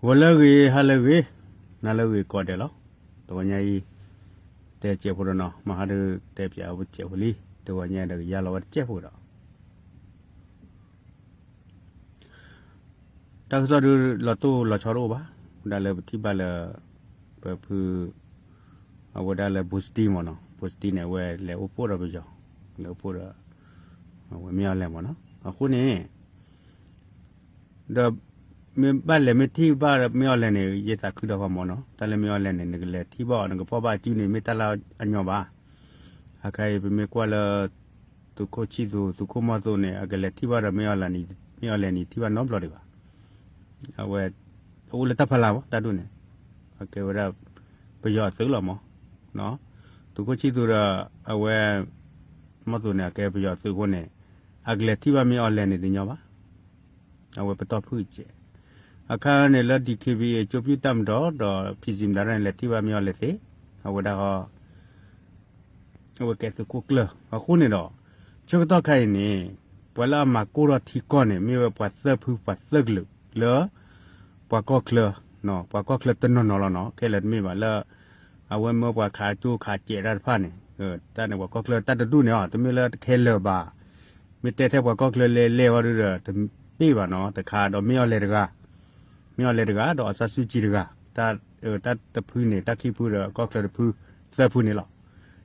ဂီၤလၢအဂ့ၤ ဟါလၢအဂ့ၤ, နၤလၢအဂ့ၤကိးဂၤဒဲးလီၤ. တဂီၤညါအံၤ တဲစဲးဖိဒီးနီၤ, မဟါဒုးတဲပၠးဝဲစဲးဖိလံ, တဂီၤညါဒီးကယါလီၤဝဲတစဲးဖိဒီး တၢ်ကစီၣ်ဒုးလီၤတိၢ်လီၤဆီတအိၣ်ဘၣ်, ဝဲဒၣ်လၢပထံၣ်ဘၣ်လၢ ပဖု အဝဲဒၣ်လၢ ဘိစတံမ့ၢ်နီၤ, ဘိစတံန့ၣ် အဝဲလဲၤအိၣ်ဖှိၣ်ဒီးပယီၤ, လဲၤအိၣ်ဖှိၣ်ဒီး အဝဲမ့ၢ်အီၤလဲၣ်မ့ၢ်နီၤ, အဃိန့ၣ် ဒီး မ့ၢ်ဘၣ်လဲၤမ့ၢ်ထံၣ်ဘၣ်ဒီးမ့ၢ်အီၤလဲၣ်န့ၣ် ယသးခုဒီးဃီမ့ၢ်နီၤ, တၢ်လၢမ့ၢ်အီၤလဲၣ်န့ၣ် နကလဲၤထံၣ်ဘၣ်အီၤ နကဖီၣ်ဘၣ်အစုန့ၣ် မ့ၢ်တၢ်လၢအညီဘၣ်. အခါအံၤပမ့ၢ်ကွၢ်လၢ သုးခိၣ်ဆံၣ်သူ သုးခိၣ်မီၢ်သိန့ၣ် အကလဲၤထံၣ်ဘၣ်ဒီးမ့ၢ်အီၤလဲၣ်န့ၣ် မ့ၢ်အီၤလဲၣ်န့ၣ် ထံၣ်ဘၣ်နီတဘျီဒံးဘၣ်. အဝဲ အအိၣ်လၢတၢ်ဖီလာ်မ့ၢ် တၢ်ဒ်န့ၣ် အကဲဝဲဒၣ် ပယီၤအသုးလီၤမ့ၢ် သုးခိၣ်ဆံၣ်သူဒီး အဝဲ မီၢ်သိန့ၣ် အကဲပယီၤအသုးအဃိန့ၣ် အကလဲၤထံၣ်ဘၣ်မ့ၢ်အီၤလဲၣ်န့ၣ်တညီဘၣ်. အဝဲပတီၢ်ဖုၣ်ကဲး အခါန့ၣ်လၢ DKBA ကၠိပူၤတၢ်မၤဒီး ဒီး ဖံးစံးမတၤဒ်န့ၣ် လဲၤထံၣ်ဘၣ်မ့ၢ်အီၤလဲၣ်သ့, အဝဲဒၣ်ဃီ အဝဲကဲသုးခိၣ်ကျၢၢ် အဃိန့ၣ်ဒီး ဆၢကတီၢ်ခါအံၤန့ၣ် ပှၤလၢအမၤကိၢ်ထီၣ်ထံကီၢ်န့ၣ် မ့ၢ်ဝဲပှၤသၢဖုပှၤသၢကလုာ်လၢ ပှၤကီၢ်ချၢ, ပှၤကီၢ်ချၢတနီၤနီၤလီၤနီၤ, ခဲလၢာ်တမ့ၢ်ဘၣ်လၢ အဝဲမၢပှၤခးကၠိခးစဲးတၢ်တဖၣ်န့ၣ်, တၢ်န့ၣ်ပှၤကီၢ်ချၢတၢ်တဒူၣ်န့ၣ်အီၤ တမ့ၢ်လၢတခဲလၢာ်ဘၣ်. မ့ၢ်တဲထဲပှၤကီၢ်ချၢလဲၤလဲၤအီၤဒုဒီး တမ့ၢ်ဘၣ်နီၤ, တခါဒီးမ့ၢ်အီၤလဲၣ်တဂၤ, မ့ၢ်အီၤလဲၣ်တဂၤ ဒီးအီၣ်ဆၣ်စူၣ်ကံတဂၤ, တၢ်တဖုန့ၣ် တၢ်ခံဖုဒီးကီၢ်ချၢတဖု, သၢဖုန့ၣ်လီၤ. ဒ်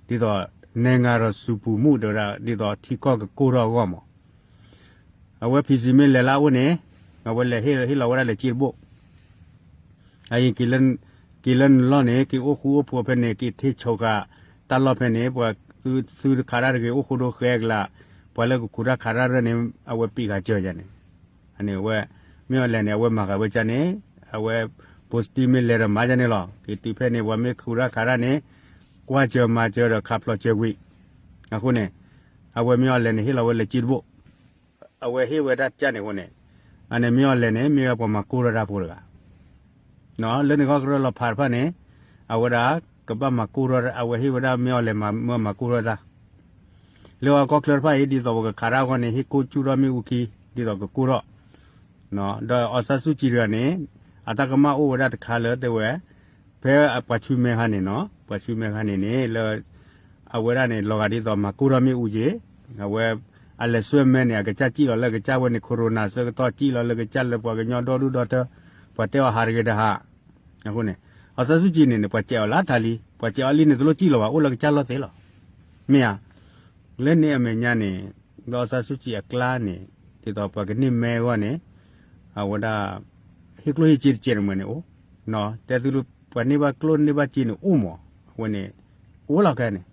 သိး နဲငါဒီးစူၤပူၤမူးတဲဝဲဒၣ် ဒ်သိးထံကီၢ်ကကိၢ်ထီၣ်အဂီၢ်မး အဝဲ ဖံးစံး မ့ၢ်လဲၤလၢအအိၣ်န့ၣ် အဝဲလဲၤဟ့ၣ်လီၤဝဲဒၣ်လဲၤစ့တဘိၣ်, အအံၤ က့ၤလၢနလီၢ်န့ၣ် က့ၤအိၣ်ဃူအိၣ်ဖိးဖဲန့ၣ် က့ၤထ့ဆိးဃာ်တၢ်လီၢ်ဖဲန့ၣ် ပှၤသုတခးတၢ်တဂ့ၤ အိၣ်ဃူဒိဃဲကလး, ပှၤလၢကခူးတၢ်ခးတၢ်ရၢၢ်န့ၣ် အဝဲပံးဃာ်စၢၤယၤန့ၣ်, အန့ၣ်အဝဲ မ့ၢ်အီၤလဲၣ်န့ၣ် အဝဲမၤဃာ်ဝဲကန့ၣ်, အဝဲ ဘိစတံမ့ၢ်လဲၤဒီးမၤကန့ၣ်လီၤ. က့ၤတုၤဖဲန့ၣ် ပှၤမ့ၢ်ခူးတၢ်ခးတၢ်န့ၣ် ကွၢ်စၢၤမၤစၢၤဒီးခးဖျိးစၢၤကွံာ်, အဃိန့ၣ် အဝဲမ့ၢ်အီၤလဲၣ်န့ၣ် ဟ့ၣ်လီၤဝဲလဲၤစ့တဘိၣ် အဝဲဟ့ၣ်ဝဲဒၣ်ကန့ၣ်အဃိန့ၣ်, အန့ၣ်မ့ၢ်အီၤလဲၣ်န့ၣ် မ့ၢ်ဝဲပှၤမၤကိၢ်ထီၣ်တၢ်ဖိတဂၤ, လၢန့ၣ်ခီကရၢလီၤဖးတဖၣ်န့ၣ်, အဝဲဒၣ်ကဘၣ်မၤကိၢ်ထီၣ် အဝဲဟ့ၣ်ဝဲဒၣ်မ့ၢ်အီၤလဲၣ်မၤမၢမၤကိၢ်ထီၣ်တၢ်, လၢအကီၢ်ချၢတဖၣ်အံၤ ဒ်သိးပကခးတၢ်အဂီၢ်န့ၣ် ဟ့ၣ်ကိၢ်ကၠူၣ်ထီၣ်မ့ၣ်အူခံ ဒ်သိးကကိၢ်ထီၣ်, ဒီးအီၣ်ဆၣ်စူၣ်ကံတဂၤန့ၣ် အတၢ်ကမၣ်အိၣ်ဝဲဒၣ်တခါလၢတဲဝဲ ဖဲပှၤဆူမဲခါန့ၣ်နီၤ, ပှၤဆူမဲခါန့ၣ်န့ၣ် လၢ အဝဲဒၣ်န့ၣ် လီၤဂာ်ဒ်သိးမၤကိၢ်ထီၣ်မ့ၣ်အူက့ၤ, အဝဲ အလဲၤဆွဲမဲန့ၣ် အကစၢ်စံၣ်လီၤလၢကစၢ်ဝဲန့ၣ် corona ဆၢကတီၢ်စံၣ်လီၤလၢကစၢ်လၢပှၤကညီဒီဒူၣ်ဒီထၢ, ပှၤတဲအီၤဟးတဂ့ၤတဟး, အဃိန့ၣ် အီၣ်ဆၣ်စူၣ်ကံန့ၣ်န့ၣ် ပှၤစဲးအီၤလၢတၢ်လံ, ပှၤစဲးအီၤလံန့ၣ် တလိၣ်စံၣ်လီၤဘၣ် အိၣ်လၢကစၢ်လီၢ်သ့လီၤ, မ့ၢ်ဧါ, လၢန့ၣ်အမဲာ်ညါန့ၣ် ဒီးအီၣ်ဆၣ်စူၣ်ကံအကျါန့ၣ် ဒ်သိးပှၤကန့ၢ်မဲအဂီၢ်န့ၣ် အဝဲဒၣ် ဟ့ၣ်ကျိၣ်ဟ့ၣ်စ့တစဲးန့ၣ်မ့ၢ်န့ၣ်အိၣ်, တဲသုပှၤန့ၢ်ဘၣ်ကျိၣ်န့ၢ်ဘၣ်စ့န့ၣ်အိၣ်မး, အဝဲန့ၣ် အိၣ်လီၤခဲန့ၣ်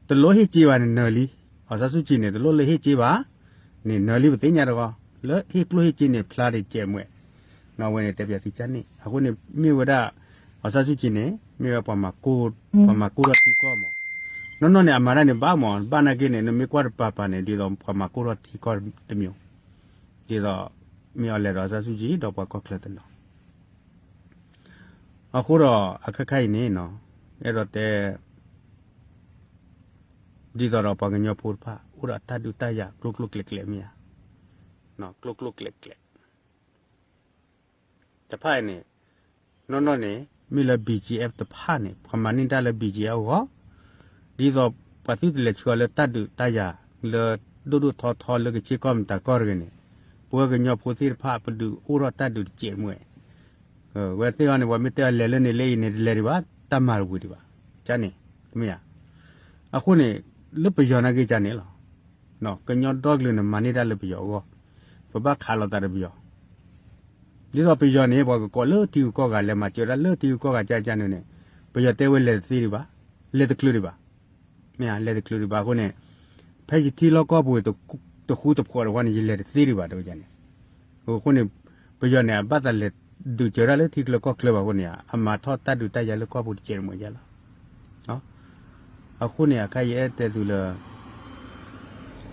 တလိၣ်ဟ့ၣ်စ့ဘၣ်န့ၣ်နၢၤလံ, အီၣ်ဆၣ်စူၣ်ကံန့ၣ် တလိၣ်လၢဟ့ၣ်စ့ဘၣ်န့ၣ် နၢၤလံပသ့ၣ်ညါတဂီၢ်, လၢဟ့ၣ်ကျိၣ်ဟ့ၣ်စ့န့ၣ် ဖျါတစဲးမ့ၢ်, အဝဲန့ၣ်တဲပၠးသုကန့ၣ် အဃိန့ၣ် မ့ၢ်ဝဲဒၣ် အီၣ်ဆၣ်စူၣ်ကံန့ၣ် မ့ၢ်ဝဲပှၤမၤကိၢ်, ပှၤမၤကိၢ်ထီၣ်ထံကီၢ်မး, နီၢ်နီၢ်န့ၣ် အမၤတၢ်န့ၣ်ဘၣ်မး, ဘၣ်နာ်က့န့ၣ် နမ့ၢ်ကွၢ်တပၤပၤန့ၣ် ဒ်သိးပှၤမၤကိၢ်ထီၣ်ထံကီၢ်တမံၤ, ဒ်သိး မ့ၢ်အီၤလဲၣ်ဒီးအီၣ်ဆၣ်စူၣ်ကံဒီးပှၤကီၢ်ချၢတနီၤ အဃိဒီးအခါခါအံၤန့ၣ် အဲၣ်ဒိးတဲ ဒ်သိးဒီးပှၤကညီဖိတဖၣ် အိၣ်ဒီးအတၢ်ဒုးတၢ်ယၤကျိကျိကျဲကျဲမ့ၢ်ဧါ, ကျိကျိကျဲကျဲ တဖၣ်အံၤန့ၣ် နီၢ်နီၢ်န့ၣ် မ့ၢ်လၢ ဘီၣ်ကၠံအၣ် တဖၣ်န့ၣ် ပှၤမၤန့ၢ်တၢ်လၢ ဘီၣ်ကၠံအၣ် အဂီၢ် ဒ်သိးပှၤသုတလဲၤဆှၢအီၤလၢတၢ်ဒုးတၢ်ယၤ လၢဒိၣ်ဒိၣ်ထီထီလၢကဆ့ကီၢ်မတၤကီၢ်တဂ့ၤန့ၣ် ပဝဲကညီဖိသ့ၣ်တဖၣ် ပဒုးအိၣ်ထီၣ်တၢ်ဒုးတစဲးမ့ၢ် ဝဲသ့ၣ်အီၤန့ၣ် ပှၤမ့ၢ်တဲအီၤလဲၤလၢန့ၣ်လၢအံၤန့ၣ် တလဲၤဒံးဘၣ် တၢ်မၤတဝံၤဒံးဘၣ် ကန့ၣ် တမ့ၢ်ဧါ. အဃိန့ၣ် လၢပယီၤနာ်က့ကန့ၣ်လီၤ. ကညီဒီကလုာ်န့ၣ် မၤန့ၢ်တၢ်လၢပယီၤအဂီၢ် ပဘၣ်ခးလိာ်သးဒီးပယီၤ ဒ်သိးပယီၤန့ၣ် ပှၤကကိးလၢထံဂုၤကီၢ်ဂၤ လဲၤမၤစၢၤတၢ်လၢထံဂုၤကီၢ်ဂၤကန့ၣ်န့ၣ် ပယီၤတဲဝဲလဲၤတသ့ဒံးဘၣ် လဲၤတချုးဒံးဘၣ် မ့ၢ်လဲၤတချုးဒံးဘၣ်အဃိန့ၣ် ဖဲယထံလီၢ်ကီၢ်ပူၤ တဃူတဖိးတဝီန့ၣ် ယလဲၤတသ့ဒံးဘၣ် တဲဝဲန့ၣ် အဃိန့ၣ် ပယီၤန့ၣ် အဘၣ်သးလဲၤဒုးစၢၤတၢ်လၢထံချၢကီၢ်ချၢဘၣ်အဃိန့ၣ် အမၤထီၣ်တၢ်ဒုးတၢ်ယၤလၢကီၢ်ပူၤတစဲးတမှဲၤယါလီၤ. အဃိန့ၣ် အခါယအဲၣ်တဲသုလၢ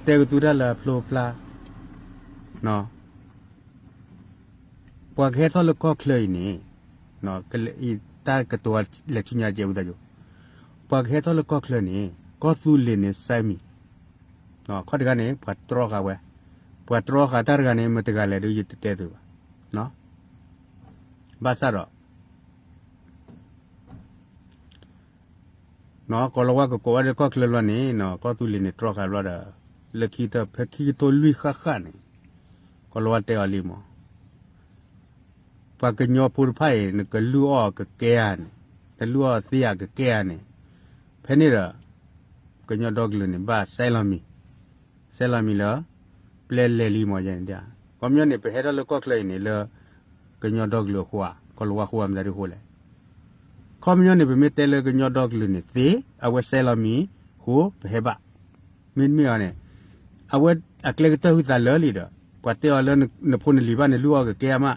တဲကသူတၢ်လၢအဖျိဖျါ ပှၤကဟဲထီၣ်လၢကီၢ်ချၢအံၤန့ၣ် တၢ်ကတိၤလဲၤဆူညါစဲးဝံသးစူၤ ပှၤကဟဲထီၣ်လၢကီၢ်ချၢန့ၣ် ကီၢ်သူလ့ၤန့ၣ် စဲမံၤ ခီၣ်တဂၤန့ၣ် ပှၤတြီဃာ်ဝဲ ပှၤတြီဃာ်တၢ်တဂၤန့ၣ် မတၤတဂၤလဲၣ်ဒီး ယတတဲသုဘၣ်. ဘၣ်ဆၣ်ဒီး နီၢ် ကီၤလၤဝါကကိးဝဲဒၣ်ကီၢ်ချၢဘျီန့ၣ် နီၢ် ကီၢ်သူလ့ၤန့ၣ် တြီဃာ်ဘျီဒီး လၢခံကတၢၢ် ဖဲခံကထိလွံၢ်ဃၣ်ဃၣ်န့ၣ် ကီၤလၤဝါတဲအီၤလံမး ပှၤကညီဖိတဖၣ်အံၤ နကလုၢ်အီၣ်ကကဲဧါန့ၣ်, နလုၢ်အီၣ်သ့ဧါကကဲဧါန့ၣ်, ဖဲန့ၣ်ဒီး ကညီဒီကလုာ်န့ၣ် ဘၣ်စဲးလီၤမံၤ, စဲးလီၤမံၤလၢ ပျဲလဲၤလံမးယဲန့ၣ်, ခီပညီန့ၣ် ပဟဲထီၣ်လၢကီၢ်ချၢအံၤန့ၣ် လၢ ကညီဒီကလုာ်အဃိဧါ, ကီၤလၤဝါအဃိဧါ မတၤဒ်အဃိလဲၣ်. ခီပညီန့ၣ် ပမ့ၢ်တဲလၢကညီဒီကလုာ်န့ၣ်သ့, အဝဲစဲးလီၤမံၤအဃိ ပဟဲဘၣ်, မ့တမ့ၢ်အီၤန့ၣ် အဝဲအကျဲကတၢၢ်ဟုသးလၢာ်လံဒီး ပှၤတဲအီၤလၢနဖိနလံၤဘၣ်န့ၣ် လုၢ်အီၣ်ကကဲအါမး,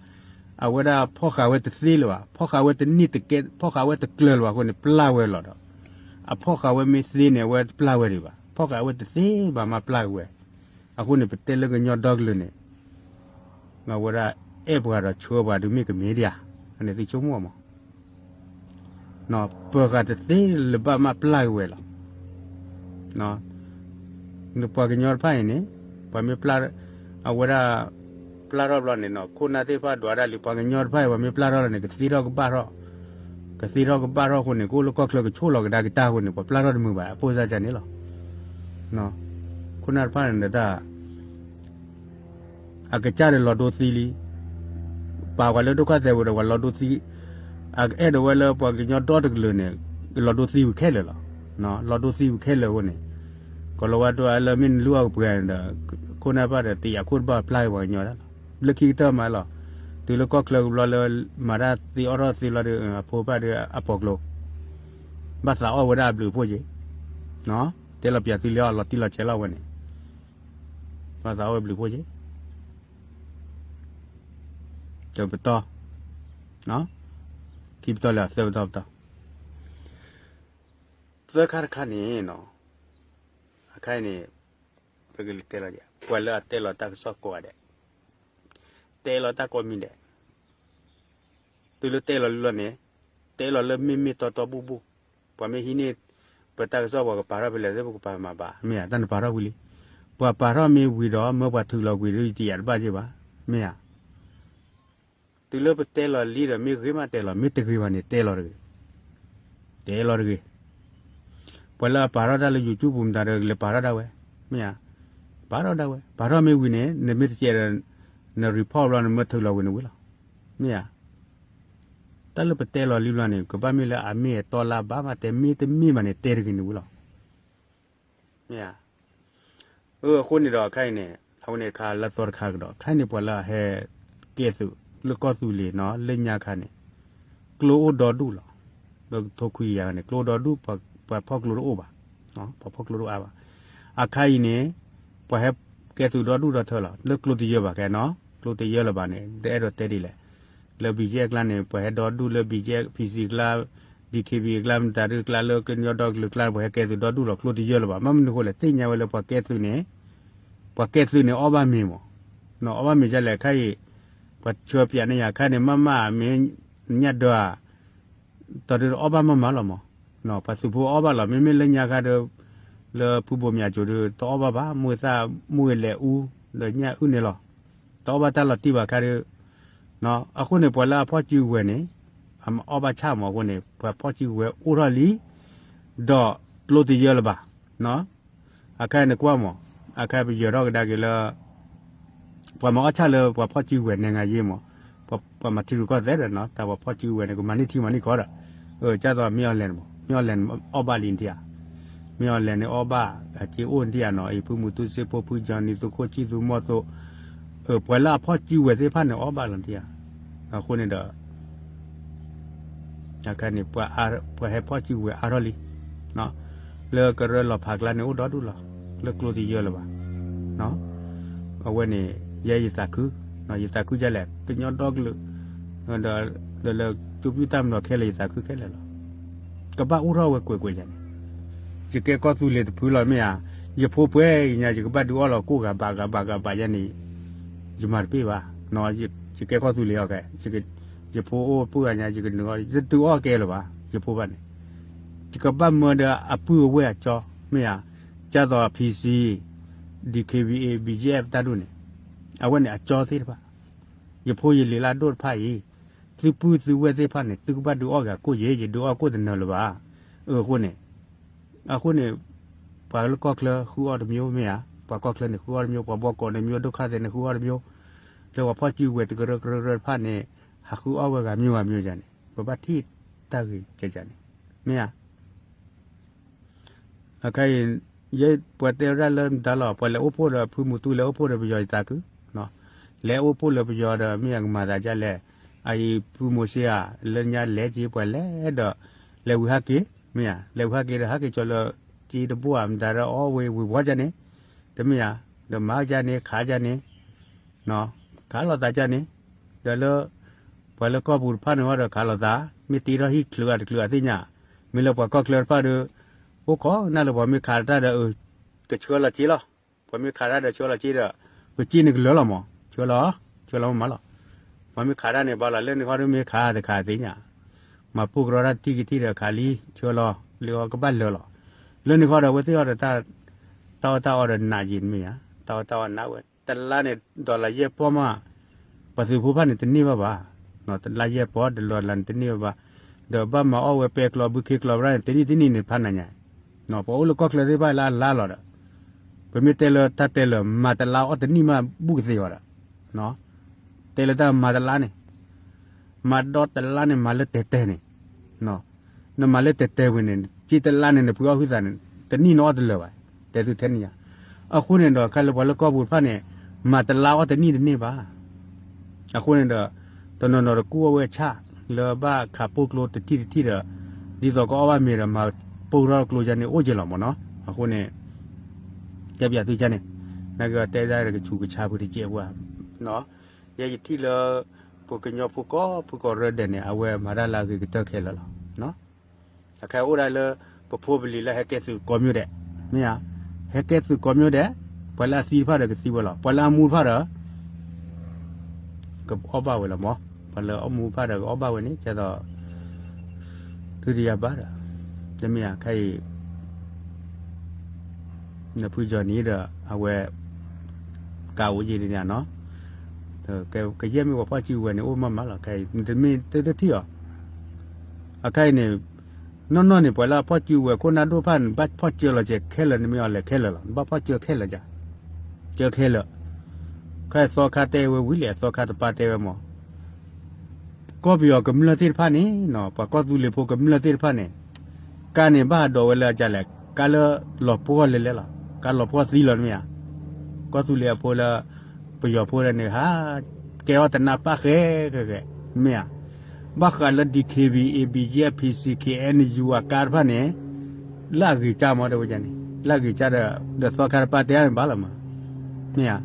အဝဲဒၣ်ဖီၣ်ဃာ်ဝဲတသ့လၢၤဘၣ်, ဖီၣ်ဃာ်ဝဲတန့ၢ်တကဲ, ဖီၣ်ဃာ်ဝဲတကျၢၤလၢၤဘၣ်အဃိန့ၣ် ပျၢ်ဝဲလီၤဒီး အဖီၣ်ဃာ်ဝဲမ့ၢ်သ့န့ၣ် အဝဲတပျၢ်ဝဲဒံးဘၣ်, ဖီၣ်ဃာ်ဝဲတသ့ဘၣ်မးပျၢ်က့ၤဝဲ, အဃိန့ၣ် ပတဲလၢကညီဒီကလုာ်န့ၣ် အဝဲဒၣ်အဲၣ်ပှၤဒီးဆှၢပှၤဒုးမ့ၢ်ကမ့ၢ်ဒံးဧါ, အန့ၣ်သုဆိကမိၣ်မး ပၢၤဃာ်တသ့လၢၤဘၣ်မးပျၢ်က့ၤဝဲလီၤ. ပှၤကညီတဖၣ်အံၤန့ၣ် ပှၤမ့ၢ်ပျၢ်, အဝဲဒၣ် ပျၢ်ထီၣ်ဘျီန့ၣ်နီၤ ခိၣ်နၢ်သ့ၣ်တဖၣ်ဒွးဒၣ်လံ ပှၤကညီတဖၣ်အံၤ ပှၤမ့ၢ်ပျၢ်ထီၣ်လီၤန့ၣ် ကသ့ထီၣ်ကဘၣ်ထီၣ်, ကသ့ထီၣ်ကဘၣ်ထီၣ်အဃိန့ၣ် ကအိၣ်လၢကီၢ်ချၢကဆိၣ်လီၤကဒါက့ၤတၢ်အဃိန့ၣ် ပှၤပျၢ်ထီၣ်တမုာ်ဘၣ် အပိၢ်စၢ်ကန့ၣ်လီၤ. ခိၣ်နၢ်တဖၣ်န့ၣ်တၢ် အကစၢ်ဒီးလီၤဒိသံလံ, ပာ်ဝဲလၢဒုက္ခသည်ဝဲဒီး ပှၤလီၤဒိသံ, အကအဲၣ်ဒိးဝဲလၢပှၤကညီဒီတကလုာ်န့ၣ် လီၤဒိသံဝံၤခဲလၢာ်လီၤ. လီၤဒိသံဝံၤခဲလၢာ်အဃိန့ၣ် ကီၤလၤဝါဒိလၢမ့ၢ်နလုၢ်အီၣ်ကပှဲၤန့ၣ်ဒီး ခိၣ်နၢ်တဖၣ်ဒီး တယာ်ခိၣ်တဘၣ်ပျၢ်က့ၤပှၤကညီဒၣ်လီၤ. လၢခံကတၢၢ်မးလီၤ. တုၤလၢကီၢ်ချၢကဘျီလၢ မၤတၢ်သ့အီၣ်ထီၣ်သ့ဘျီဒီး အဖိတဖၣ်ဒီးအပိာ်ကျိ ဘၣ်သးအီၣ်ဝဲဒၣ်အဘျုးအဖှိၣ်က့ၤ, တဲလီၤပၠးသုလံအီၤ လီၤတံၢ်လီၤဆဲးလီၤဝဲန့ၣ် ဘၣ်သးအီၣ်ဝဲဘျုးဖှိၣ်က့ၤ, တပတီၢ်, ခံပတီၢ်လၢသၢပတီၢ်ပတီၢ်, သၢခါတခါန့ၣ်နီၤ, အခါအံၤန့ၣ် ပကတဲလီၤ, ပှၤလၢအတဲလီၤတၢ်ကစီၣ်ကိးဂၤဒဲး, တဲလီၤတၢ်ကိးမံၤဒဲး တုၤလၢတဲလီၤလံလီၤန့ၣ်, တဲလီၤလၢမ့ၢ်မ့ၢ်တီတီဘူၣ်ဘူၣ်, ပှၤမ့ၢ်ဟံးန့ၢ် ပတၢ်ကစီၣ်ပှၤကပာ်ထီၣ်ဖဲလဲၣ်သ့ၣ်ပကပာ်မၤဘၣ်, မ့ၢ်ဧါ, တၢ်နပာ်ထီၣ်ဝံၤလံ, ပှၤပာ်ထီၣ်မ့ၢ်ဝံၤဒီး မၢပှၤထုးလီၤကွံာ်ဒီးယတယာ်တဘၣ်က့ၤဘၣ်, မ့ၢ်ဧါ. တုၤလၢပတဲလီၤလံဒီး မ့ၢ်ဂ့ၤမးတဲလီၤ, မ့ၢ်တဂ့ၤဘၣ်န့ၣ် တဲလီၤတဂ့ၤ, တဲလီၤတဂ့ၤ. ပှၤလၢအပာ်ထီၣ်တၢ်လၢ YouTube ပူၤမတၤဒီး လဲၤပာ်ထီၣ်ဒၣ်ဝဲ, မ့ၢ်ဧါ, ပာ်ထီၣ်ဒၣ်ဝဲ, ပာ်ထီၣ်မ့ၢ်ဝံၤန့ၣ် နမ့ၢ်တစဲးဒီး န report ဘျီ နမၢထုးလီၤကွံာ်န့ၣ်ဝံၤလီၤ, မ့ၢ်ဧါ. တၢ်လၢပတဲလီၤလံဘျီန့ၣ် ကဘၣ်မ့ၢ်လၢအမ့ၢ်အတီလၢအဘၣ်မးတဲ, မ့ၢ်တမ့ၢ်ဘၣ်န့ၣ် တဲတဂ့ၤန့ၣ်ဝံၤလီၤ, မ့ၢ်ဧါ. အဃိန့ၣ်ဒီး ခဲအံၤန့ၣ် အဝဲန့ၣ်တခါလၢသီတခါကဒီး ခဲအံၤန့ၣ် ပှၤလၢအဟဲကဲသုး လၢကီၢ်သူးလ့ၤနီၤ လၢညါခါန့ၣ် ကျိအိၣ်ဒီဒူၣ်လီၤ. လၢကထိခွံကယၤန့ၣ် ကျိအိၣ်ဒီဒူၣ်, ပှၤဖီၣ်ကျိတအိၣ်ဘၣ်, ပှၤဖီၣ်ကျိတအိၣ်အါဘၣ်. အခါအံၤန့ၣ် ပှၤဟဲကဲသုးဒီဒူၣ်ဒီထၢလီၤ. လၢကျိတယၢလၢၤဘၣ်ခဲနီၤ, ကျိတယၢလၢၤဘၣ်န့ၣ် တအဲၣ်ဒိးတဲဒ်လဲၣ်. လၢ BGF အကျါန့ၣ် ပှၤဟဲဒီဒူၣ်လၢ BGF PC အကျါ, DKBA အကျါ မတၤဒုအကျါ လၢကညီဒီကလုာ်အကျါန့ၣ် ပှၤဟဲကဲသုးဒီဒူၣ်လီၤ. ကျိတယၢလၢၤဘၣ်. ဘၣ်မနုၤအဃိလဲၣ်, သ့ၣ်ညါဝဲလၢပှၤကဲသုးန့ၣ် ပှၤကဲသုးန့ၣ် အီၣ်ဘၣ်မ့ၤမး, အီၣ်ဘၣ်မ့ၤဒ်လဲၣ်. ခဲအံၤ ပှၤဆှၢပၠးန့ၢ်ယၤ ခဲအံၤန့ၣ် မ့မ့ၢ်မ့ၢ်ညၣ်ဒၢဧါ တၢ်ဒုးအီၣ်ဘၣ်မးမးလီၤမး, ပှၤသုးဖိအီၣ်ဘၣ်လီၤ. မ့မ့ၢ်လၢညါခါဒီး လၢဖုဘိးမၠးစိၤဒီး တအီၣ်ဘၣ်ဘၣ်, မုၢ်သၣ် မုၢ်ဂ့ၤလဲၤအူ ဒီးညၣ်အုၣ်န့ၣ်လီၤ. တအီၣ်ဘၣ်တၢ်လီၤတံၢ်ဘၣ်ခါဒီး အဃိန့ၣ် ပှၤလၢအဖီၣ်စုကဝဲၤန့ၣ် အမ့ၢ်အီၣ်ဘၣ်ဆၣ်မးအဃိန့ၣ် ပှၤဖီၣ်စုကဝဲၤအိၣ်ထီၣ်လံ ဒီးကျိတယၢလၢၤဘၣ်. အခါန့ၣ်ကွၢ်မး, အခါပယၢၤထီၣ်ကဒါက့ၤလၢ ပှၤမၤအီၣ်ဆၣ်လၢပှၤဖီၣ်စုကဝဲၤ နိုင်ငံရေး မး, ပှၤမၤထံရူၢ်ကီၢ်သဲးဒီးနီၤ တၢ်ပှၤဖီၣ်စုကဝဲၤန့ၣ် ကမၤန့ၢ်ထံမၤန့ၢ်ကီၢ်ဒီး ကၢ်သိးမ့ၢ်အီၤလဲၣ်န့ၣ်မး, မ့ၢ်အီၤလဲၣ်န့ၣ် အီၣ်ဘၣ်လံနထံၣ်ဧါ, မ့ၢ်အီၤလဲၣ်န့ၣ်အီၣ်ဘၣ် အစ့အိၣ်နထံၣ်ဧါနီၤ, အံၤဖုမူတူစ့ဖိ ဖုကၠီနံၤ သုးခိၣ်ဆံၣ် သုးမီၤသိး, ပှၤလၢအဖီၣ်စုကဝဲၤသ့ၣ်တဖၣ်န့ၣ် အီၣ်ဘၣ်လီၤနထံၣ်ဧါ. အဃိန့ၣ်ဒီး အခါန့ၣ် ပှၤဟဲဖီၣ်စုကဝဲၤအါထီၣ်လံ လၢကရၢလီၤဖးကျါန့ၣ်အိၣ်ဒီဒူၣ်လီၤ, လၢကျိတယၢလၢၤဘၣ်. အဝဲန့ၣ် ယဲယသးခု, ယသးခုဒ်လဲၣ် ကညီဒီကလုာ် ဒီးလၢကၠိပျုၢ်တၢ်မနီၤခဲလၢာ် ယသးခုခဲလၢာ်လီၤ. ကဘၣ်အိၣ်ထီၣ်ဝဲကွဲးကွဲးယၤန့ၣ်, ယကဲကီၢ်သူလ့ၤတဖုလီၤမ့ၢ်ဧါ, ယဖိပှဲၤအံၤညါ ယကဘၣ်ဒုးအီၣ်လီၤကိၣ်ဂၤဘးဂၤဘးဂၤဘးယၤန့ၣ် ယမၤတပ့ၢ်ဘၣ်. ယကဲကီၢ်သူလ့ၤအီၤကဲ, ယဖိအိၣ်ပုၢ်ဂၤညါ ယကနုာ်အီၣ် ယတဒုးအီၣ်ကဲလၢၤဘၣ် ယဖိဘၣ်န့ၣ်, ယကဘၣ်မၢဒီးအပုၢ်အဝဲၢ်အကၠီ မ့ၢ်ဧါ, ကၢ်သိး PC, DKBA, BGF တၢ်ဒူၣ်န့ၣ်, အဝဲန့ၣ်အကၠီသ့ၣ်တဖၣ်, ယဖိယလံၤလၢအဒိၣ်တဖၣ်အံၤ, သုပုၢ်သုဝဲၢ်သ့ၣ်တဖၣ်န့ၣ် သုကဘၣ်ဒုးအီၣ်ဂၤကိၣ်ယဲ ယဒုးအီၣ်ကိၣ်တနၢၤလၢၤဘၣ်. အဃိန့ၣ်, အဃိန့ၣ်, ပှၤလၢကီၢ်ချၢဃုအီၣ်တမျိုးမ့ၢ်ဧါ, ပှၤကီၢ်ချၢန့ၣ်ဃုအီၣ်တမျိုး, ပှၤဘီကီးတမျိုး, ဒိၣ်ခါသဲးန့ၣ်ဃုအီၣ်တမျိုး, လၢပှၤဖီၣ်စုကဝဲၤတကရၢကရၢကရၢတဖၣ်န့ၣ် ဟးဃုအီၣ်ဝဲဂၤမျိုးဂၤမျိုးယၤန့ၣ် ပဘၣ်ထံၣ်တၢ်ဂ့ၤကဲကန့ၣ်, မ့ၢ်ဧါ. အခဲအံၤ, ယဲပှၤတဲဝဲဒၣ်လၢမတၤလီၤ, ပှၤလဲၤအိၣ်ဖှိၣ်ဒီးဖုမူတူၢ် လဲၤအိၣ်ဖှိၣ်ဒီးပယီၤယသးခု, လဲၤအိၣ်ဖှိၣ်လၢပယီၤဒီးမ့ၢ်အကမၤသးဒ်လဲၣ်, အအံၤဖုမိၤၡ့ဧါ, လၢညါလဲၤက့ၤပှၤလဲၤဒီး, လဲၤဝံၤဟးက့ၤ, မ့ၢ်ဧါ, လဲၤဝံၤဟးက့ၤဒီးဟးက့ၤကၠီၤလၢက့ၤတဘိဧါ မတၤဒီးအီၣ်ဝဲဝံၤဝီကန့ၣ်, တမ့ၢ်ဧါ, ဒီးမၤကန့ၣ် ခးကန့ၣ် ခးလိာ်သးကန့ၣ်, ဒီးလၢ ပှၤလၢကီၢ်ပူၤတဖၣ်န့ၣ်ဃီဒီးခးလိာ်သး, မ့ၢ်တ့ထီၣ်ဟံၣ်ချုးအတချုးအသ့ၣ်ညါ, မ့ၢ်လၢပှၤကီၢ်ချၢတဖၣ်ဒီး, အိၣ်ခိးနၢ်လၢပှၤမ့ၢ်ခးတၢ်ဒီး, ကဆှၢလီၤစ့လီၤ, ပှၤမ့ၢ်ခးတၢ်ဒီးဆှၢလီၤစ့ဒီး, ပစ့န့ၣ်ကလၢာ်လီၤမး, ဆှၢလီၤ, ဆှၢလီၤမးမးလီၤ, ပှၤမ့ၢ်ခးတၢ်န့ၣ်ဘၣ်လီၤ လၢန့ၣ်ဃီဒီးမ့ၢ်ခးတခးသ့ၣ်ညါ, မၤပိၢ်ကရီတၢ်တထံၣ်ကထံၣ်ဒီးခးလံ ဆှၢလီၤ, လၢအီၤကဘၣ်လၢာ်လီၤ, လၢန့ၣ်ဃီဒီးအဝဲသ့ၣ်အီၤဒီး တၢ်အီၣ်တၢ်အီဒီးနးယံာ်မ့ၢ်ဧါ, တၢ်အီၣ်တၢ်အီနးဝဲ, တလါန့ၣ် dollar ယဲၢ်ပီၢ်မး, ပှၤသုးဖိတဖၣ်န့ၣ်တန့ၢ်ဘၣ်ဘၣ်, တလါယဲၢ်ပီၢ် တလါန့ၣ်တန့ၢ်ဘၣ်ဘၣ်, ဒီးဘၣ်မၤအီၣ်ဝဲပဲကျီဘုခ့ကျီဝဲဒၣ်န့ၣ် တနံၣ်တနံၣ်န့ၣ် ဖးနးညါ, ပှၤအိၣ်လၢကီၢ်ချၢသ့ၣ်တဖၣ်လၢအလါလီၤဒီး, ပမ့ၢ်တဲလၢတၢ်တဲလၢ မၤတလါအီၣ်တနံၣ်မး ဘူးကသ့အီၤဒီး, တဲလၢတၢ်မၤတလါန့ၣ်, မၤဒီတလါန့ၣ် မၤလၢတဲာ်တဲာ်န့ၣ်, နမၤလၢတဲာ်တဲာ်ဝံၤန့ၣ် က့တလါန့ၣ် နပှ့ၤအီၣ်ဟုသးန့ၣ် တနံၣ်နအီၣ်တလၢာ်ဘၣ်, တဲသုထဲန့ၣ်ညါ, အဃိန့ၣ်ဒီး ခဲလၢပှၤလၢကီၢ်ပူၤတဖၣ်န့ၣ်, မၤတလါအီၣ်တနံၣ်တန့ၢ်ဘၣ် အဃိန့ၣ်ဒီး, တနီၤနီၤတကူၣ်အီၣ်ဝဲဆၣ်, လၢဘၣ်ခးပိၢ်ကျိတထံၣ်တထံၣ်ဒီး, ဒ်သိးကအီၣ်ဘၣ်မ့ၤဒီး မၤပိၢ်ထီၣ်ကျိယါန့ၣ်အိၣ်က့ၤလီၤမးနီၤ, အဃိန့ၣ်, တဲပျးသုကန့ၣ်, နကတဲဒၣ်ကဆူးကဆါဖုတကဲးပှၤ, ယဲယထံၣ်လၢ, ပကညီဖိကီၢ်ဖိကီၢ်ရၢဒဲးန့ၣ် အဝဲမၤတၢ်လၢအဂ့ၤကတၢၢ်ခဲလၢာ်လီၤ. အခဲအိၣ်ဒၣ်လၢ ပဖိပလံၤလၢဟဲကဲသုးကိးမံၤဒဲး, မ့ၢ်ဧါ, ဟဲကဲသုးကိးမံၤဒဲး, ပှၤလၢအသံတဖၣ်ဒီးကသံဝဲလီၤ, ပှၤလၢအမူတဖၣ်ဒီး ကအီၣ်ဘၣ်ဝဲလီၤမး, ပှၤလၢအမူတဖၣ်ဒီးကအီၣ်ဘၣ်ဝဲန့ၣ် ကဲသိး သုတယၤဘၣ်ဒီး, တမ့ၢ်ဧါ, ခဲအံၤ နဖုကၠီၤနံၤဒီး အဝဲ ကးအိၣ်ယံၤန့ၣ်နီၤ, ကယဲၢ်မ့ၢ်ပှၤဖီၣ်စုကဝဲၤန့ၣ် အိၣ်မးမးလီၤ, ခဲအံၤ နတမ့ၢ်တထံၣ်အီၤ, အခဲအံၤန့ၣ် နီၢ်နီၢ်န့ၣ် ပှၤလၢအဖီၣ်စုကဝဲၤခိၣ်နၢ်ဒိၣ်တဖၣ်န့ၣ် ဘၣ်ဖီၣ်စၢလီၤစဲၤခဲလၢာ်, နမ့ၢ်အီၤလဲၤခဲလၢာ်လီၤ, နဘၣ်ဖီၣ်စၢခဲလၢာ်, စၢခဲလၢာ်, ခဲအံၤသီခါတဲဝဲဝံၤလဲၣ်, အသီခါတပၢ်တဲဝဲမး ကီၢ်ပယီၤကမျၢၢ်သ့ၣ်တဖၣ်န့ၣ်နီၤ, ပှၤကီၢ်သူလ့ၤဖိကမျၢၢ်သ့ၣ်တဖၣ်န့ၣ်, ကါန့ၣ်ဘၣ်ဟးဒိးဝဲလၢအကလဲၣ်, ကါလၢလီၤပှီၢ်လဲၤလဲၤလီၤ, ကါလီၤပှီၢ်သံလီၤတမ့ၢ်ဧါ, ကီၢ်သူလ့ၤအဖိလၢ ပယီၤဖိန့ၣ်ဟး ကဲအီၣ်တနါပၣ်ဃဲဃဲဃဲ, မ့ၢ်ဧါ, ဘၣ်ဃးလၢ DKBA, BGF, PC, KNU အကါတဖၣ်န့ၣ် လၢအဂ့ၤကၢ်မး တဲဝဲန့ၣ် လၢအဂ့ၤကၢ်ဒီး ဒီးသီခါတပၢ်တဲအါန့ၣ်ဘၣ်လီၤမး, မ့ၢ်ဧါ,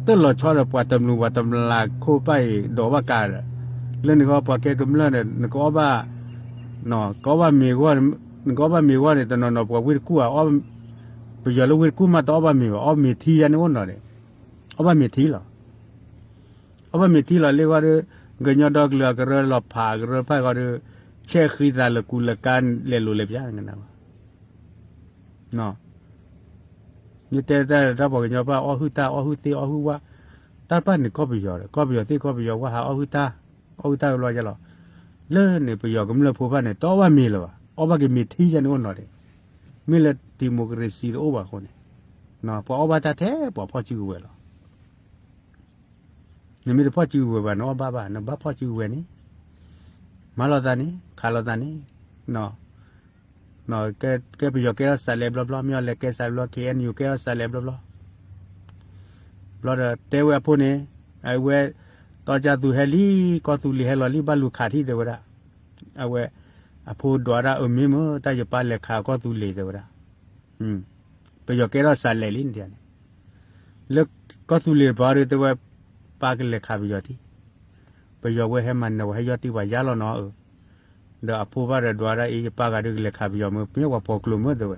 တလီၤဆီဒီးပှၤတမျူးပှၤတမျးခိၣ်ပၢ်အံၤ ဒိးဘၣ်ကါဒီး, လၢန့ၣ်ဃီပှၤကဲကမျၢၢ်ဒီး နကအီၣ်ဘၣ်, ကအီၣ်ဘၣ်မ့ၤဂီၢ်, နကအီၣ်ဘၣ်မ့ၤဂီၢ်န့ၣ် တနီၤနီၤပှၤဝ့ၢ်တကူၣ်ဧါ, ပယီၤလၢဝ့ၢ်တကူၣ်မးတအီၣ်ဘၣ်မ့ၤဘၣ်, အီၣ်မ့ၤထံယါန့ၣ်အိၣ်နီၤဒီး, အီၣ်ဘၣ်မ့ၤထံလီၤ အီၣ်ဘၣ်မ့ၤထံလီၤလ့ၣ်ဃီဒီး, ကညီဒီကလုာ်အကရၢလီၤဖးအကရၢတဖၣ်ဃီဒီး, ဆဲးဃံသးလၢကူလၢကါလဲၤလိၤလဲၤပျါ, မ့ၢ်တဲတၢ်တၢ်ပှၤကညီဘၣ်အီၣ်ဟုၣ်တၢ်အီၣ်ဟုၣ်သ့ၣ်အီၣ်ဟုၣ်ဝါ, တၢ်တဖၣ်န့ၣ်ကီၢ်ပယီၤဒီး ကီၢ်ပယီၤသ့ၣ်ကီၢ်ပယီၤဝါဟးအီၣ်ဟုၣ်တၢ်, အီၣ်ဟုၣ်တၢ်ကဘျီယါလီၤ, လၢန့ၣ်ပယီၤကမျၢၢ်ဖိတဖၣ်န့ၣ် တအီၣ်ဘၣ်မ့ၤလၢၤဘၣ်, အီၣ်ဘၣ်က့ၤမ့ၤထံယါန့ၣ်အိၣ်နီၤဒီး, မ့ၢ်လၢ democracy တအိၣ်ဘၣ်အဃိန့ၣ်, ပှၤအီၣ်ဘၣ်တၢ်ထဲပှၤဖီၣ်စုကဝဲၤလီၤ နမ့ၢ်တဖီၣ်စုကဝဲၤဘၣ် နအီၣ်ဘၣ်ဘၣ် နဘၣ်ဖီၣ်စုကဝဲၤန့ၣ်, မၤလိာ်သးန့ၣ် ခးလိာ်သးန့ၣ်, ကဲပယီၤကဲထီၣ်စးလဲဘျီဘျီ မ့ၢ်အီၤလဲၤကဲစးလဲဘျီ KNU ကဲထီၣ်စးလဲဘျီဘျီ, ဘျီဒီးတဲဝဲအဖိန့ၣ်, အဝဲ, တီကၢ်သူဟဲလံ, ကီၢ်သူလ့ၤဟဲလီၤလံ ဘၣ်လူၤခးထံၣ်တဲဝဲဒၣ်, အဝဲ, အဖိဒွးဒၣ်အမ့ၢ်မ့ၢ်တၢ်ယပၢ်လဲၤခးကီၢ်သူလ့ၤတဲဝဲဒၣ် ပယီၤကဲထီၣ်စးလဲလံန့ၣ်, လၢကီၢ်သူလ့ၤတပၤဒီးတဲဝဲ, ပၢ်ကလဲၤခးပယီၤထံ, ပယီၤဝဲဟဲမၤနၢၤဝဲဟဲယီၢ်တံၢ်ပှၤယါလီၤနီၤဧၢ, ဒီးအဖိဘၣ်ဒီးဒွးဒၣ်အံၤ ယပၢ်ဂၤဒုးကလဲၤခးပယီၤမ့ၢ် မ့ၢ်ပှၤပိာ်ကျိၤမ့ၢ်တဲဝဲ,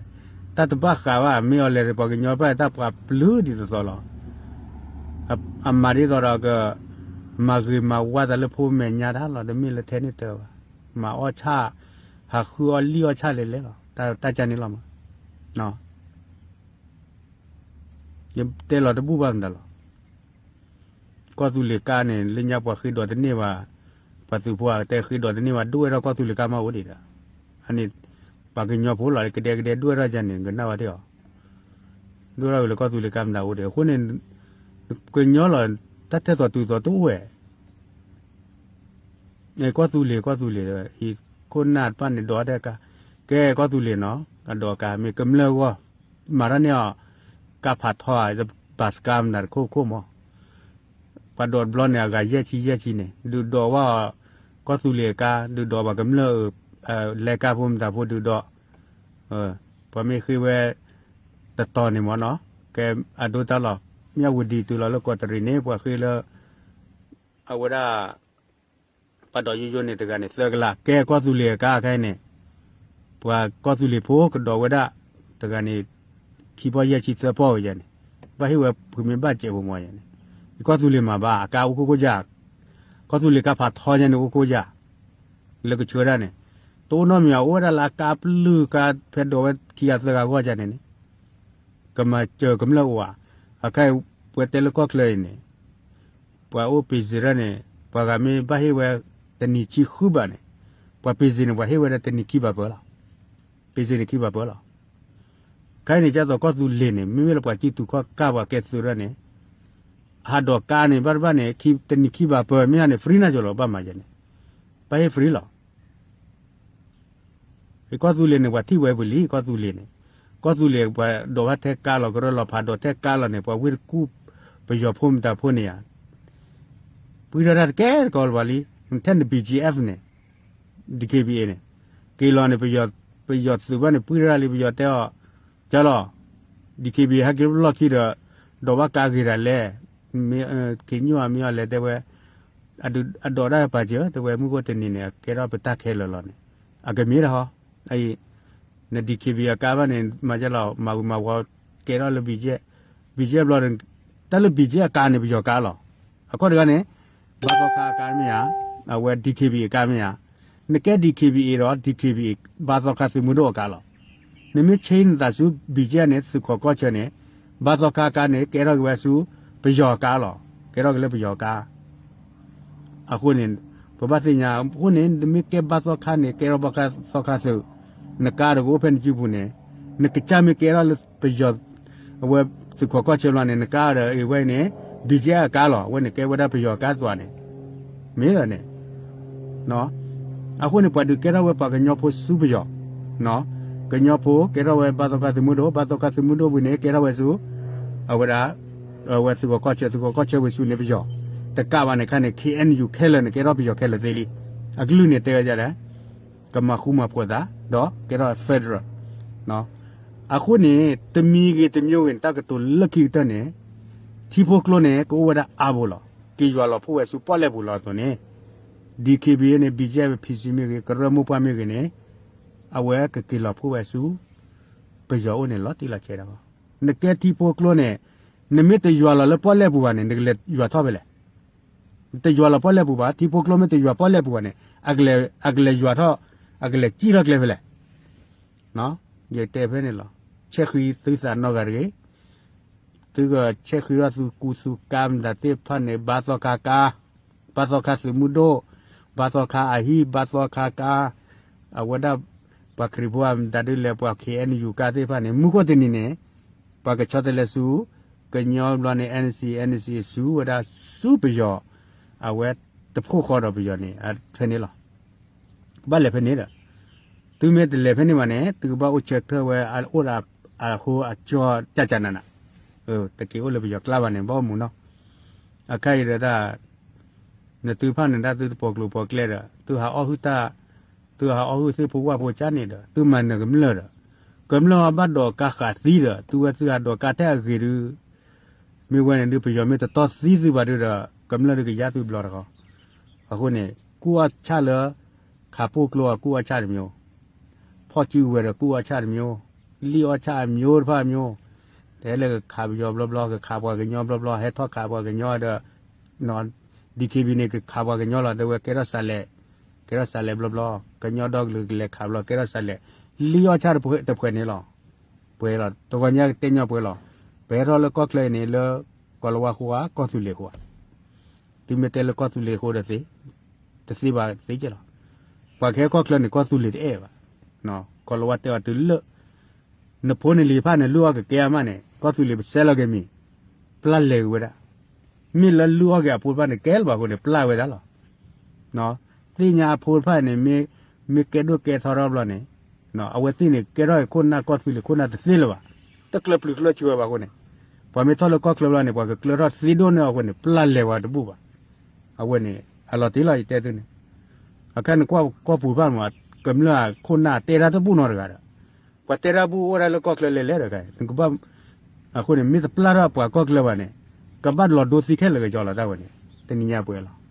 တၢ်တဘၣ်ဃးဘၣ် မ့ၢ်အီၤလဲၤဒီးပှၤကညီတဖၣ်တၢ်ပှၤပျုၢ်ဒ်သိးသိးလီၤ အမၤဒ်သိးဒီးက, မၤဂ့ၤမၤဝါသးလၢဖိမဲာ်ညါတၢ်လီၤ တမ့ၢ်လၢထဲန့ၣ်တၢ်ဘၣ်, မၤအီၣ်ဆၣ်, ဟးဃုအီၣ်လံၣ်အီၣ်ဆၣ်လဲၤလဲၤလီၤ, တၢ်ကၢ်န့ၣ်လီၤမး, ယတဲလီၤတဘူၣ်ဘၣ်မတၤလီၤ, ကီၢ်သူလ့ၤကါန့ၣ် လၢညါပှၤဃ့ဒိးတန့ၢ်ဘၣ်, ပှၤသုးဖိတဲဃ့ဒိးတန့ၢ်ဘၣ် ဒိၣ်ဝဲထီၣ်ကီၢ်သူလ့ၤကါမးအိၣ်ဒံးဒီး, အန့ၣ် ပှၤကညီဖိလီၤ ကဒဲကဒဲဒိၣ်ဝဲထီၣ်ယၤန့ၣ် ကနၣ်ဝဲဒၣ်အီၤ, ဒိၣ်ထီၣ်က့ၤလၢကီၢ်သူလ့ၤကါမတၤအိၣ်ဒံး အဃိန့ၣ် ကညီလီၤ တၢ်ထဲသိးတုၤသိးတအိၣ်ဝဲ ကီၢ်သူလ့ၤ ကီၢ်သူလ့ၤ အံၤ ခိၣ်နၢ်တဖၣ်န့ၣ် ဒိးတဲကါ, ကဲကီၢ်သူလ့ၤနီၤ အဒိးကါ မ့ၢ်ကမျၢၢ်ဂီၢ် မၤထီၣ်န့ၢ်အီၤ ကါဖးထီ ဘၣ်စကါမတၤတခိၣ်ခိၣ်မး, ပှၤဒိးတဘျီန့ၣ် အဂၤယဲၢ်ဆံယဲၢ်ဆံန့ၣ် ဒုးဒိးဝဲအီၤ ကီၢ်သူလ့ၤကါ ဒုးဒိးပှၤကမျၢၢ် လဲကါဖိမတၤဖိဒုးဒိး, ပှၤမ့ၢ်ဃ့ဝဲ တတီၤန့ၣ်မ့ၢ်နီၤ, ကဲအဒိတၢ်လီၤ မၠၣ်ဝတံၤတုၤလီၤလၢကီးတရံးန့ၣ် ပှၤဃ့လၢ အဝဲဒၣ် ပှၤဒိးယိယိန့ၣ်တဂၤန့ၣ် သၢကလး ကဲကီၢ်သူလ့ၤအကါခဲအံၤန့ၣ်, ပှၤကီၢ်သူလ့ၤဖိကဒိးဝဲဒၣ် တဂၤန့ၣ် ခံပီၢ်ယဲၢ်ဆံသၢပီၢ်ဝဲယဲန့ၣ်, ဘၣ်ဟ့ၣ်ဝဲဖုမ့ၢ်ဘၣ်စဲးဖိမ့ၢ်ယဲန့ၣ်, ကီၢ်သူလ့ၤမၤဘၣ် အကါအိၣ်ခိၣ်ခိၣ်ယၤ, ကီၢ်သူလ့ၤကါဖးထီယဲန့ၣ်အိၣ်ခိၣ်ယၤ, လၢကဆှၢဒၣ်န့ၣ်, တအိၣ်နီတမံၤ အအိၣ်ဝဲဒၣ်လၢအကါပျုၢ်ကါဖဲဒိးဝဲခံဂၤသၢဂၤဂီၢ်ယဲန့ၣ်န့ၣ်, ကမၤစၢၤကမျၢၢ်အိၣ်ဧါ, အခဲအံၤပဝဲတဲလၢကီၢ်ချၢအံၤန့ၣ် ပှၤအိၣ်ပ့ၤစ့းရၢန့ၣ် ပှၤဂၤမ့ၢ်ဘၣ်ဟ့ၣ်ဝဲ တနံၤဆံဃုဘးန့ၣ်, ပှၤပ့ၤစ့းန့ၣ် ပှၤဟ့ၣ်ဝဲဒၣ်တနံၤခံဘးပၢလီၤ, ပ့ၤစ့းန့ၣ်ခံဘးပၢလီၤ, ခဲအံၤန့ၣ် ကၢ်သိးကီၢ်သူလ့ၤန့ၣ် မ့မ့ၢ်လၢပှၤကံၢ်သူးခီၣ်ကၢ်ပှၤကဲသုးရၢန့ၣ်, ဟးဒိးကါန့ၣ် ဘၣ်တဘၣ်န့ၣ် ခံတနံၤခံဘးပၢ မ့ၢ်ဟါန့ၣ် free နၢ်ကၠိလီၤ ဘၣ်မၤယဲန့ၣ်, ဘၣ်ဟ့ၣ် free လီၤ ကီၢ်သူလ့ၤန့ၣ် ပှၤထံၣ်ဝဲပူၤလံ ကီၢ်သူလ့ၤန့ၣ်, ကီၢ်သူလ့ၤပှၤဒိးဘၣ်ထဲကါလီၤ ကရၢလီၤဖးဒိးထဲကါလီၤန့ၣ် ပှၤဝ့ၢ်တကူၣ် ပယီၤဖိမတၤဖိန့ၣ်ဧါ, ပှံထီၣ်တၢ်တကဲတကီလၢၤဘၣ်လံ, ထဲန့ၣ် BGF န့ၣ် DKBA န့ၣ်, က့ၤလီၤန့ၣ် ပယီၤသုးဘၣ်န့ၣ် ပှံထီၣ်တၢ်လံ ပယီၤတဲအီၤ, ကၢ်လီၤ, DKBA ဟဲက့ၤလီၢ်ခံဒီး ဒိးဘၣ်ကါဂ့ၤဒၣ်လဲၣ်, မ့ၢ်ခ့ညိၣ်အမ့ၢ်အီၤလဲၣ်တဲဝဲ အဒိးဒၣ်ပာ်စၢၤ တဲဝဲမုၢ်ခိၣ်တနံၤန့ၣ် အကဲထီၣ်ပတၢ်ခဲလၢာ်လီၤန့ၣ်, အကမ့ၢ်တဟီ, အအံၤ, န DKBA အကါဘၣ်န့ၣ် မၤကလီၤ မၤဝံၤမၤဝီၤ ကဲထီၣ်လၢ BGF, BGF ဘျီန့ၣ်, တၢ်လၢ BGF အကါန့ၣ် ပယီၤကါလီၤ, အခီၣ်တဂၤန့ၣ်, ဘါသီခါအကါမ့ၢ်ဧါ, အဝဲ DKBA အကါမ့ၢ်ဧါ, နကဲ DKBA ဒီး DKBA ဘါသီခါသုးမုၢ်ဒိၣ်အကါလီၤ, နမ့ၢ် change နသးဆူ BGF န့ၣ် သုးခိးကီၢ်ဆၢန့ၣ်, ဘါသီခါအကါန့ၣ် ကဲထီၣ်က့ၤဝဲဆူ ပယီၤအကါလီၤ, ကဲထီၣ်က့ၤလၢပယီၤအကါ အဃိန့ၣ်, ပဘၣ်သ့ၣ်ညါအဃိန့ၣ် နမ့ၢ်ကဲဘါသီခါန့ၣ် ကဲထီၣ်ဘါသီခါသုး, နကါဒီးကအိၣ်ဖဲနစုပူၤန့ၣ်, နကစၢ်မ့ၢ်ကဲထီၣ်လၢပယီၤ, အဝဲသုးခိးကီၢ်ဆၢဘျီန့ၣ် နကါဒီးအဝဲန့ၣ်, BGF အကါလီၤ အဝဲန့ၣ်ကဲဝဲဒၣ်ပယီၤကါသွးန့ၣ်, မ့ၢ်လီၤန့ၣ် အဃိန့ၣ် ပှၤဒုးကဲထီၣ်ဝဲပှၤကညီဖိဆူပယီၤ, ကညီဖိကဲထီၣ်ဝဲဘါသီခါသုးမုၢ်ဒိၣ် ဘါသီခါသုးမုၢ်ဒိၣ်ဝံၤန့ၣ် ကဲထီၣ်ဝဲဆူ, အဝဲဒၣ်, အဝဲသုးခိးကီၢ်ဆၢ သုးခိးကီၢ်ဆၢဝံၤဆူန့ၣ်ပယီၤ, တကးဘၣ်န့ၣ်ခါန့ၣ် KNU ခဲလၢာ်န့ၣ် ကဲထီၣ်ပယီၤခဲလၢာ်သ့လံ, အကလုၢ်န့ၣ်တဲဝဲဒ်လဲၣ်, ကမၤဃူမၤဖိးသး, ဒီးကဲထီၣ် federal အဃိန့ၣ် တမံၤဂ့ၤတမံၤဂ့ၤန့ၣ် တၢ်ကတိၤလၢခံကတၢၢ်န့ၣ်, ထံဖိကျိန့ၣ် ကအိၣ်ဝဲဒၣ်အါဘိလီၤ, က့ၤယွၤလီၤဖှိၣ်ဝဲဆူပီၣ်လဲၣ်ပူၤလီၤအသိးန့ၣ်, DKBA န့ၣ် BGF PC မ့ၢ်ဂ့ၤ ကရၢမိၢ်ပှၢ်မ့ၢ်ဂ့ၤန့ၣ်, အဝဲကက့ၤလီၤဖှိၣ်ဝဲဆူ ပယီၤအိၣ်န့ၣ်လီၤတံၢ်လီၤဆဲးဒၣ်ဘၣ်, နကဲထံဖိကျိန့ၣ်, နမ့ၢ်တယွၤလီၤလၢပီၣ်လဲၣ်ပူၤဘၣ်န့ၣ် နကလဲၤယွၤထီၣ်ဖဲလဲၣ် တယွၤလီၤပီၣ်လဲၣ်ပူၤဘၣ် ထံဖိကျိမ့ၢ်တယွၤပီၣ်လဲၣ်ပူၤဘၣ်န့ၣ်, အကလဲၤယွၤထီၣ်, အကလဲၤစံၣ်ထီၣ်ကျဲဖဲလဲၣ်, ယတဲဖဲန့ၣ်လီၤ, ဆဲးဃံသုသးနီၢ်ဂၤတဂ့ၤ, သုကဆဲးဃံထီၣ်သုကူသုကါမတၤသ့ၣ်တဖၣ်န့ၣ် ဘါသီခါကါ, ဘါသီခါသုးမုၢ်ဒိၣ်, ဘါသီခါအဟံၣ် ဘါသီခါကါ, အဝဲဒၣ်, ပှၤခရံာ်ဖိအမတၤဒ်လဲၣ် ပှၤ KNU ကါသ့ၣ်တဖၣ်န့ၣ် မုၢ်ခိၣ်တနံၤန့ၣ်, ပှၤကဆီတလဲဆူ, ကညီဘျီန့ၣ် NC, NC ဆူဝဲဒၣ်ဆူပယီၤ, အဝဲတဖှိၣ်ဃီဒီးပယီၤန့ၣ် ဖဲန့ၣ်လီၤ, ကဘၣ်လဲၤဖဲန့ၣ်ဒီး, သုမ့ၢ်တလဲၤဖဲန့ၣ်ဘၣ်န့ၣ် သုကဘၣ်အိၣ်ဆၢထၢၣ်ဝဲ အိၣ်ဒီးအဟိအကၠီကၢ်ကၢ်နးနး, တက့ၤအိၣ်လၢပယီၤကျါဘၣ်န့ၣ် ဘၣ်အိၣ်မူနီၤ, အခါအံၤဒီးတၢ် နသုဖၣ်န့ၣ်ဒၣ်သုတပိာ်ကျိၤပိာ်ကျဲဒီး သုဟးအီၣ်ဟုၣ်တၢ်, သုဟးအီၣ်ဟုၣ်သ့ၣ်ဖိဝၣ်ဖိကၢ်န့ၣ်ဒီး သုမၤနၢၤကမျၢၢ်ဒီး, ကမျၢၢ်အီၤဘၣ်ဒိးကါဃးသံဒီး သုဝဲသုဟးဒိးကါထဲအဂ့ၤဒုး, မ့ၢ်ဝဲန့ၣ်ဒုးပယီၤမ့ၢ်တတီသံသုဘၣ်ဒုးဒီး ကမျၢၢ်ဒုးကယါသုဘျီတခီ, အဃိန့ၣ် ကူၣ်အီၣ်ဆၣ်လၢ ခးပိၢ်ကျိအီၤကူၣ်အီၣ်ဆၣ်တမျိုး, ဖီၣ်စုဝဲၤဒီးကူၣ်အီၣ်ဆၣ်တမျိုး, လံၣ်အီၣ်ဆၣ်အမျိုးတဖၣ်အမျိုး, တဲလၢကခးပယီၤဘျီဘျီ ကခးပှၤကညီဘျီဘျီ ဟဲထီၣ်ခးပှၤကညီဒီး DKB န့ၣ် ကခးပှၤကညီလီၤ တဲဝဲကဲထီၣ်စးလဲး, ကဲထီၣ်စးလဲးဘျီဘျီ, ကညီဒီကလုာ်ကလဲၤခးဘျီ ကဲထီၣ်စးလဲး, လံၣ်အီၣ်ဆၣ်တဖှဲးန့ၣ်လီၤ, ပှဲၤလီၤ တဂီၤညါကတဲညီပှဲၤလီၤ, ပဟဲထီၣ်လၢကီၢ်ချၢအံၤန့ၣ် လၢကီၢ်လီၤဝါဃိဧါ ကီၢ်သူလ့ၤဃိဧါ, သုမ့ၢ်တဲလၢကီၢ်သူလ့ၤအဃိဒီးသ့, တသ့ဘၣ်သ့ကဲလီၤ. ပှၤကဟဲကီၢ်ချၢန့ၣ် ကီၢ်သူလ့ၤတအဲၣ်ဘၣ်. ကီၤလၤဝါတဲအီၤတုၤလၢ နဖိနလံၤတဖၣ်န့ၣ် လုၢ်အီၣ်ကကဲအါမးန့ၣ် ကီၢ်သူလ့ၤပဆဲးလီၤက့ၤမံၤ, ပျၢ်လဲၤက့ၤဝဲဒၣ်. မ့ၢ်လၢလုၢ်အီၣ်က့ၤအဖိတဖၣ်န့ၣ် ကဲလၢၤဘၣ်အဃိန့ၣ် ပျၢ်ဝဲဒၣ်လီၤ. သ့ၣ်ညါအဖိတဖၣ်န့ၣ် မ့ၢ်ကဲဒိၣ်ကဲထီထီၣ်ဘျီန့ၣ် အဝဲသ့ၣ်န့ၣ် ကဲထီၣ်ခိၣ်နၢ်ကီၢ်သူလ့ၤခိၣ်နၢ်တသ့လၢၤဘၣ်. တကျၢၤပျုၤကျၢၤစူၤဝဲဘၣ်အဃိန့ၣ်, ပှၤမ့ၢ်ထီၣ်လၢကီၢ်ချၢဘျီန့ၣ် ပှၤကကျၢၤထီၣ်သ့ဒိၣ်န့ၢ်အဃိန့ၣ် ပျၢ်လဲၤဝဲတဘူၣ်ဘၣ်. အဝဲန့ၣ် အလီၤတံၢ်လီၤ ယတဲသုန့ၣ်, အခါန့ၣ်ကွၢ်ပူၤတဖၣ်မး ကမျၢၢ်အခိၣ်နၢ်တဲတၢ်တဘူၣ်နီတဂၤဒီး, ပှၤတဲတၢ်ဘူၣ်အိၣ်ဒၣ်လၢကီၢ်ချၢလဲၤလဲၤဒီး နကဘၣ်, အဃိန့ၣ် မ့ၢ်တပျၢ်ထီၣ်ပှၤကီၢ်ချၢဘၣ်န့ၣ် ကဘၣ်လီၤဒိသံခဲလၢာ်က့ၤကီလီၤတၢ်ဝဲန့ၣ် တနံၤညါပှဲၤလီၤ.